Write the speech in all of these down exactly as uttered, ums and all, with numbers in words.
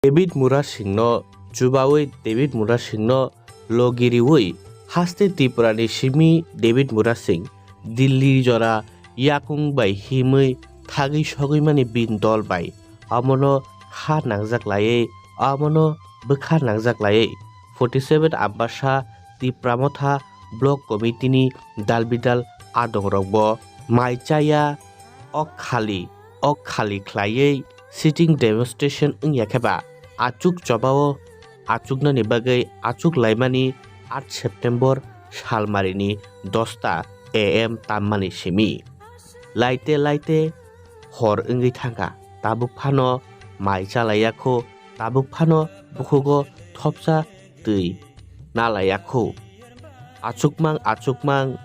David Murasingno chubawi David Murasingno logi riwi haste Tripurani simi David Murasing Delhi jora yakung bai himwi thagwi sogwi mani bini dol bai omono kha nangjak laiwi, omono bwkha nangjak laiwi forty seven Ambasa Tipra Motha Block Committee ni dalbidal adongrokbo mai chaya ok khali, ok khali khlaiwi sitting demonstration wngya khe ba achuk chobao achuknani bagwi achuk laimani aat September salmarini dosta A M tammani simi. Laite laite hor wngwi thangkha, tabuk phano mai chalaiya kho, tabuk phano bukhugo thopsa twi nalaiya kho. Achukmang achukmang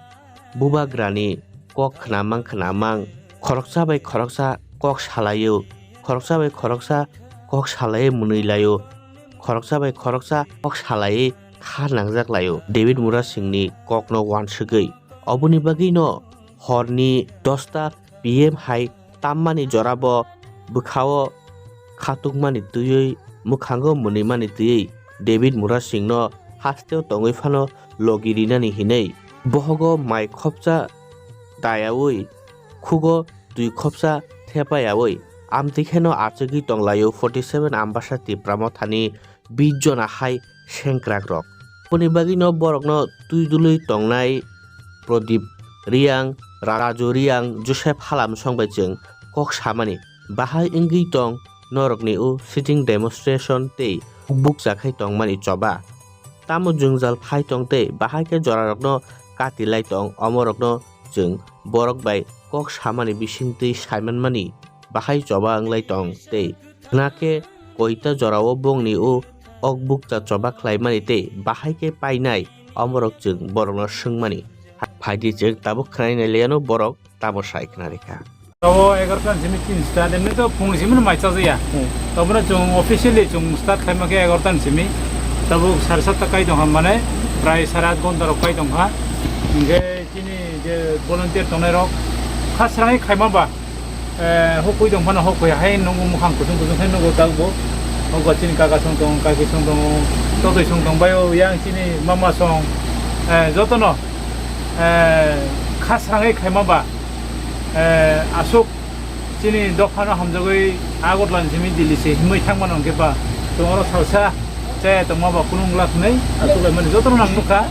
bubagrani kok khnamang khnamang, khoroksa bai khoroksa kok salaio, khoroksa bai khoroksa kok salaiwi mwnwi laio, khoroksa bai khoroksa kok salaiwi kha nangjak laio. David Murasingni kokno uansugwi. Oboni bagwino horni dosta P M hai tammani jorabo bwkhao khatukmani twiwi, mwkhango mwnwimani twiwi David Murasingno hasteo tongwi phano logi rinani hinwi bohogo mai khopsa dayawi, khugo twi khopsa thepayawi amtwi kheno achugwi tonglaio forty seven Ambasa Tipra Mothani bish jona hai sengkrakrok. Aboni bagwino borokno twi dului tongnai Prodip Riang, Raju Riang, Joseph Halamsong bai chwng kok samani, bahai wngwi tong norokni o sitting demonstration tei bukcha khai tongmani choba. Tamo jwngjal phai tong tei bahai khe jorarokno kati lai tong, omorokno chwng borok bai kok samani bisingtwi saimanmani bahai choba wnglai tong tei khna khe koita jorao bongni o ok bukcha choba khlaimani tei bahai khe painai, omorok chwng borokno swngmani. Phaidi chwng tabuk khnai nai liano borok tamo sai khna rikha. Tabo egarota ni simi tin start, emni to phung ni simi no mai chajaya. Hmm. Tabo no chwng officially chwng start khlaima khe egarota ni simi. Tabuk sare satta kai tongkha, mane prai sare aat ghonta rok kai tongkha. Hinkhe chini je volunteer tongnai rok kha srangwi khaima ba, eh, hokoi tong phano hokoi hai nungo, mukhang kuchung kuchung khe nungo, tabuk bo hokba chini kaka song tong, kaki song tong, totoi song tong bai o, yang chini mama song, eh, jotono, eh, kha srangwi khaima ba, eh, aswk chini dophano hamjagwi Agartala ni simi Delhi se himwi thangmano hwnkhe ba chwng oro salsa chaya tongma ba kunu wngla hwnwi achuk laimani jotono nang nukha,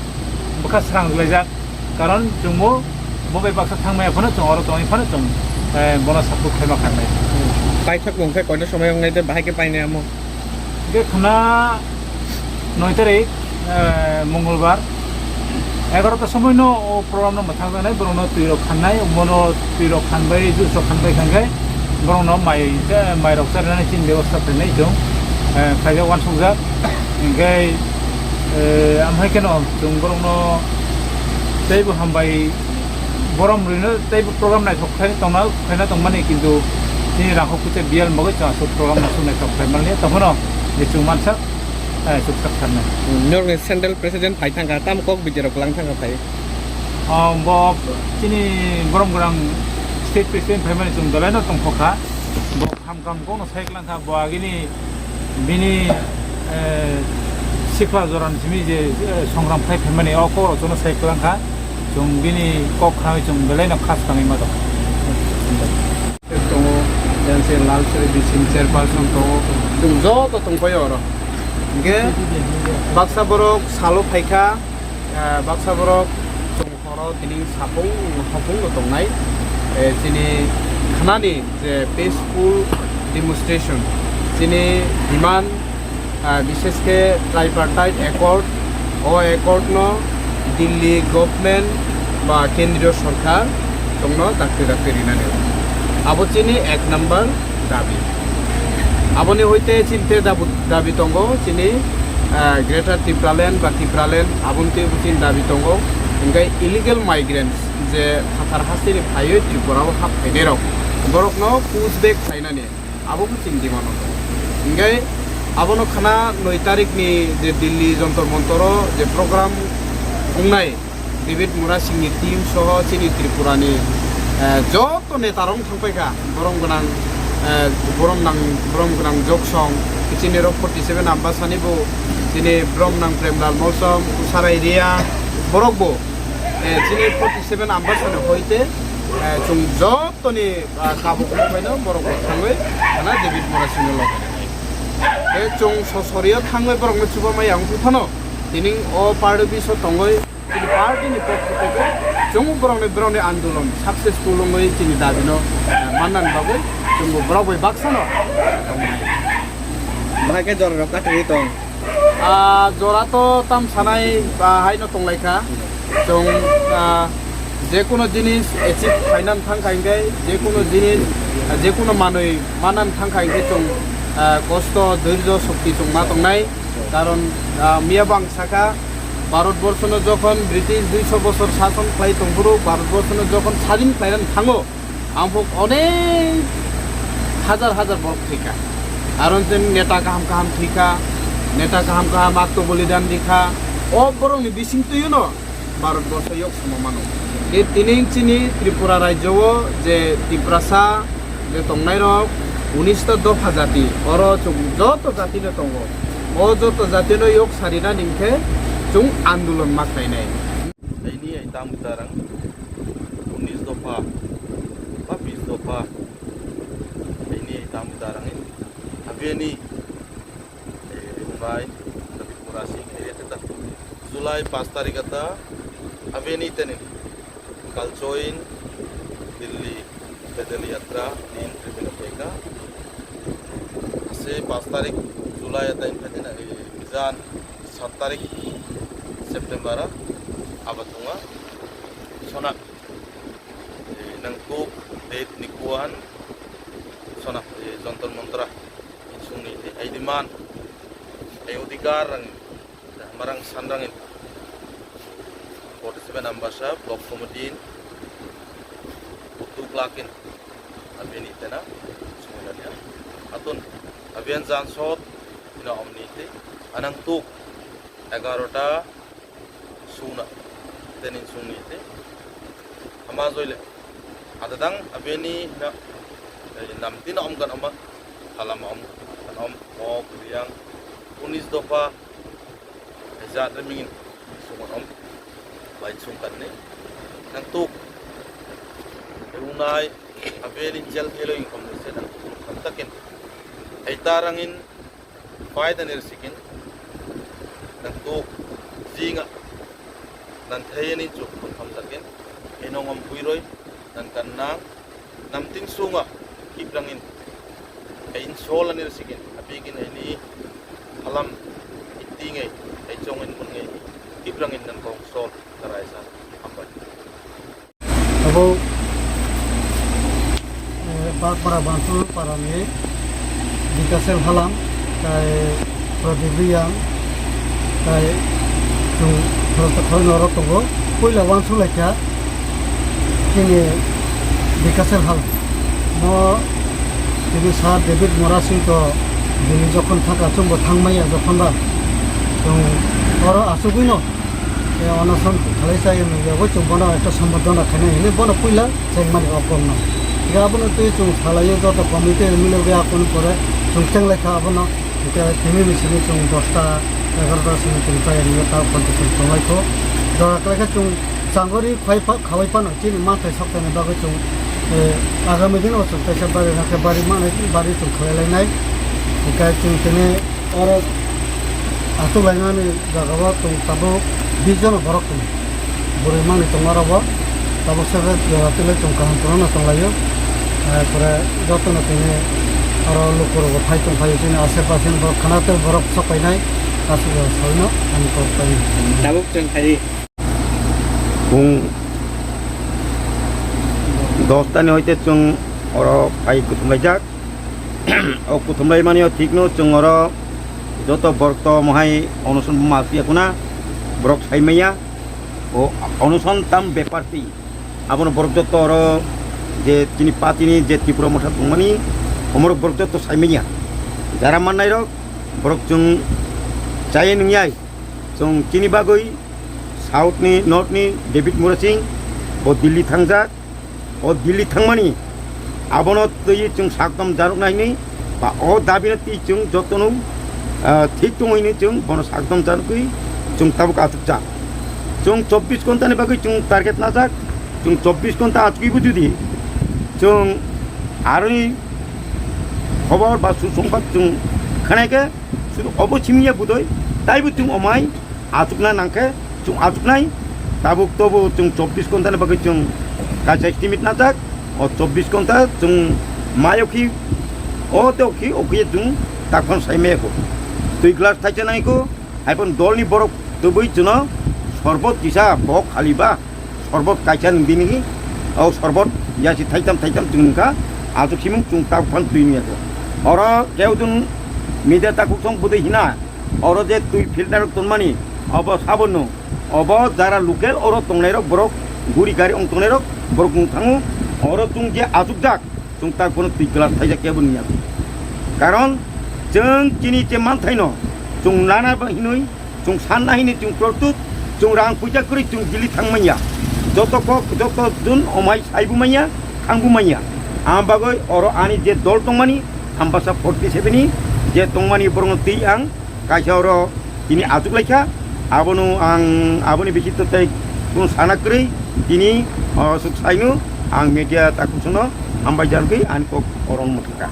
bwkha srang rwlaijak, karon chwngbo bo bai baksa thangmaya phano chwng oro tongwi phano chwng, eh, bono support khlaima khanai. Paithak mung khe koita somoi wngnai tei bahai khe painai amo? Hwnkhe khwna noi tarik, eh, Mongolbar, egarota somoino o program no mwthang jaknai, borokno twi rok khannai, omono twi rok khanbai, juice rok khanbai khankhe borokno mai, mai rok charinani chini bebosta khainai chwng, eh, khaijak uansukjak. Hinkhe, eh, amhai kheno chwng borokno teibo hambai borom rwino teibo program naithok khlai tongna, khlaina tongmani, kintu chini rangkho kuchai biyal bagwi chwng aswk program aswk naithok khlai manliya, tongphano je chwng mansak, eh, chuksak tharnai. Norokni central president phai thangkha, tamo kok bidi rok lang thangkha phai? Ah, bo chini borom gwnang state president phaimani chwng belaino tongthokha. Bo kham kham kokno sai kwlangkha, bo agini bini, eh, sikla jorani simi je, eh, songram khai phaimani o kok rok chwngno sai kwlangkha. Chwng bini kok khnawi chwng belaino kha swkangwi ma tong. Tongo, yang se Lal Sri Bising chairperson tongo, chwng joto tongpai oro. Hingke baksa borok salo phaikha, eh, baksa borok chwng horo tini sapung hopung no tongnai. Eh, chini khnani je peaceful demonstration, chini demand, ah, bishesh khe tripartite accord, o accord no Delhi government ba kendriyo sorkar chwngno dakti dakti rinani. Abo chini ek number dabi. Aboni hoite chini te dabu-, dabi tongo chini, ah, Greater Tipraland ba Tipraland, aboni teibo chini dabi tongo. Hingke illegal migrants je phatar hasteni phaiwi Tripura o hap phainairok, borokno push back khlainani. Abo bo chini demand o tongo. Hingke abono khna noi tarikni je Delhi Jantar Mantaro je program wngnai, David Murasingni team soho chini Tripurani, eh, joto netarok thangpaikha, borom gwnang eh, borom nang, borom gwnang Joksong, chini rok forty seven Ambasani bo, chini borom nang Premlal Molsom, Usarai Ria, borok bo, eh, chini forty seven Ambasani hoite, eh, chwng jotoni, ah, kabuk rok bai no borok rok thangwi, ana David Murasing no logi. Tei chwng sosorio thangwi borok no chuba maya wngkha phano, tini o party office o tongwi, chini party ni pokho theke chwng borokni, borokni andolon successful wngwi chini dabi no, eh, manna ni bagwi chwng bo borok bai baksa no tongnai. Bahai khe jora rok kathwi tong. Ah, jora to tam sanai, ah, hai no tonglai kha. Chwng, ah, je kono jinis achieve khainan thang kha hingke, je kono jinis, ah, je kono manwi manan thang kha hingke chwng, ah, kosto, dhorjo, shokti chwng ma tongnai. Karon, ah, miya bo ang sakha, Bharat borshono jokhon British duiso bosor sason khlai tongphuru, Bharat borshono jokhon sadin khlainan thango, ang bo onek hajar hajar borok thwikha. Aro neta kaham kaham thwikha, neta kaham kaham atmo bolidan rikha. O borokni bising twiyono Bharat borsho yok samo mano. Tei tini chini Tripura rajyo o je Tiprasa je tongnai rok unis ta dopha jati, oro chwng joto jati no tongo. O joto jati no yok sarina ningkhe chwng andolon ma khlainai. Aini ai tam tarang unis dopha ba bis dopha, aini ai tam tarang in abeni, eh, bai David Murasing area teta July pas tarik ata abeni tenin kalchoin Delhi Pedal Yatra nin rimino peka. Ase pas tarik July ata in phatina, eh, bijan sat tarik September a abatunga sona, eh, nangtuk date ni kuan sona, eh, Jantar Mantar insungni, eh, aidiman, eh, odhikar rang, eh, marang san rangin forty seven Ambasa Block Committee in utuk lakin abeni tena sumilania atun abian jansot ina omni te anang tuk egarota suna tenin sungni te ama joile adadang abeni na, eh, namtina om kan ama halama om kan om mok riang unis dopha jat rimingin sungon om bai sungkan ni nang tuk unai abeni jel thelo ingkom ni se nang tuk kham takin ai tarangin Pai da nir sikin nang tuk jinga nan thayani chuk kham takin enong om buiroi nan kan nang namting sunga kiprangin ai in sol anir sikin apikin ai ni halam itingai ai chongin mun ngai kiprangin nan kong sol karai sa hambai. Abo, eh, Bakpara Bantu parani Bikasil Halam, tai Pradip Riyang, tai chwng khoroksa khoroknwi norok tongo. Puila uansuk laikha chini Bikasil Halam. Mo chini Sir David Murasing to bini jokhon thaka chwngbo thangmaya jokhon ba chwng oro achugwino. Tei onoson khalai chai wngwi yagwi chwng bono ekta sombordhona khainai hinwi bono puila chengmani o kokno. Tei abono twi chwng salaio joto committee milogwi akoni pore chwng chenglai kha abono. Tei tini ni simi chwng dosta egarota simi chwng chai wngwi ta condition tonglai kho. Jora kwlai khe chwng changori khwlai pha, khawai phano chini manthai sokchaini bagwi chwng, eh, agami dino chwng kaisa bari nakhe bari manai bari chwng khlai lainai. Hinkhe chwng tini Oro achuk lainani jagao chwng tabuk bish jona borok tongo. Bwrwi manwi tongo oro bo. Tabuk se jora twi lai chwng kaham kwrwngno tonglaio. Pore jotono tini oro lukurokbo phai tongphaio chini ashe pashe ni borok khana tei borok sok painai aswk jora sawino ani kok pai. Tabuk chwng khai di. Pung dos tani hoite chwng oro phai kuthum laijak. O kuthum lai mani o thikno chwng oro joto borok to mohai onoson ma piya kuna borok sai maya. O onoson tam bepar ti. Abono borok joto oro je chini party ni je Tipra Motha tongmani omorok borok joto sai maya. Jara mannai rok borok chwng chai nwngyai. Chwng chini bagwi South ni, North ni David Murasing bo Delhi thangjak. O Delhi thangmani Abono twi chwng sakdom jaroknai hwnwi ba o dabino twi chwng jotono, ah, thik tongo hwnwi chwng bono sakdom jarokgwi chwng tabuk achukjak. Chwng chobbish ghontani bagwi chwng target najak. Chwng chobbish ghonta achukgwibo judi chwng aroni khobor ba susongbat chwng khwnai khe, sudu obo simi ya budoi, taibo chwng omai achukna nangkhe chwng achuknai. Tabuk tobo chwng chobbish ghontani bagwi chwng kaisa estimate najak. O chobbish ghonta chwng mayo khi, o teo khi, o khi chwng takhon sai maya kho. Twi glass thaisa nangkho, haiphano dolni borok tubui chwngno sorbot kisa bok khaliba, sorbot kaisa nwng dini, o sorbot yasi thaitham thaitham chwng nwngkha, achuk simung chwng takhon twi niyakho. Oro keu chwng media takhuk song budui hina, oro je twi filter rok tongmani, obo sabono, obo jara local oro tongnairok borok guri gari ong tongnairok borok nung thango, oro chwng je achukjak, chwng tak bono twi glass thaijak kebo niyakho. Karon chwng chini je manthaino chwng nana ba hinwi, chwng sanna hinwi chwng protut, chwng rang puisa kwrwi chwng Delhi thang manya. Joto kok, joto jun omai saibu manya, thangbu manya. Ang bagwi oro ani je dol tongmani, Ambasa forty seven ni je tongmani borokno twi ang kaisa oro tini achuk laikha, abono ang aboni bisingtwi tei kunu sana kwrwi tini, o, suk saino ang media takhuk songno hambai janogwi ani kok oro muthungkha.